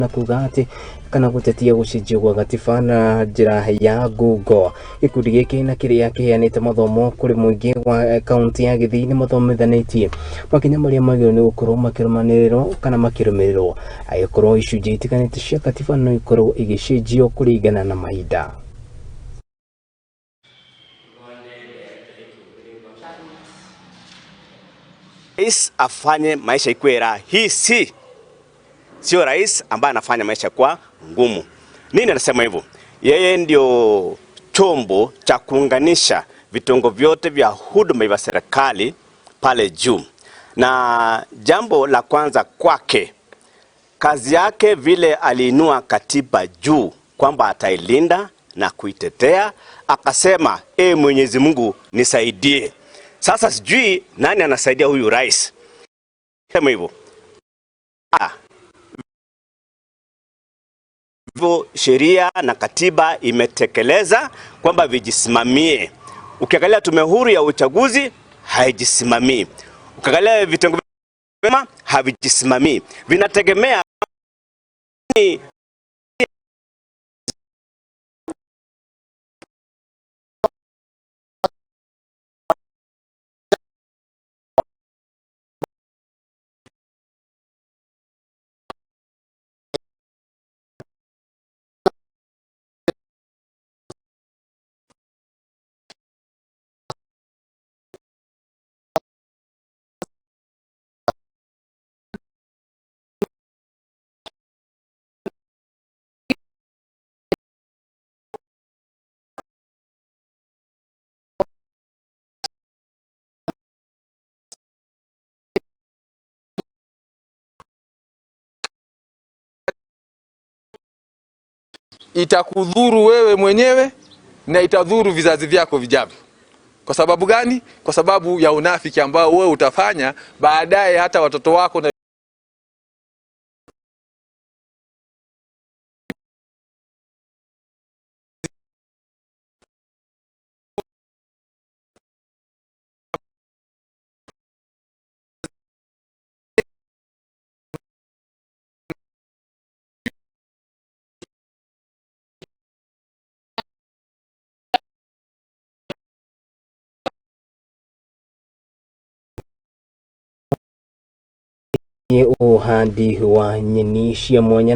Na kuga atĩ kana gũtetia gũcenjio gwa gatiba na njĩra ya ngungo. Gĩkundi gĩkĩ na kĩrĩa kĩheanĩte mathomo kũrĩ mũingĩ wa kaunti ya Gĩthii nĩ mathomithanĩtie makinya marĩa magĩrĩirwo nĩ gũkorwo makĩrũmanĩrĩrwo kana makĩrũmĩrĩrwo agĩkorwo icunjĩ itiganĩte cia katiba no ikorwo igĩcenjio kũringana na mahinda. Rais afanye maisha ikuwe rahisi, sio rais ambaye anafanya maisha kwa ngumu. Nini anasema hivyo? Yeye ndio chombo cha kuunganisha vitengo vyote vya huduma vya serikali pale juu, na jambo la kwanza kwake, kazi yake vile aliinua katiba juu kwamba atailinda na kuitetea, akasema e, Mwenyezi Mungu nisaidie. Sasa sijui nani anasaidia huyu rais, sema hivyo hivyo sheria na katiba imetekeleza kwamba vijisimamie. Ukiangalia tume huru ya uchaguzi haijisimamii, ukiangalia vitengo havijisimamii, vinategemea Itakudhuru wewe mwenyewe na itadhuru vizazi vyako vijavyo. Kwa sababu gani? Kwa sababu ya unafiki ambao wewe utafanya baadaye, hata watoto wako na Ũhandi wa nyeni cia mwanya na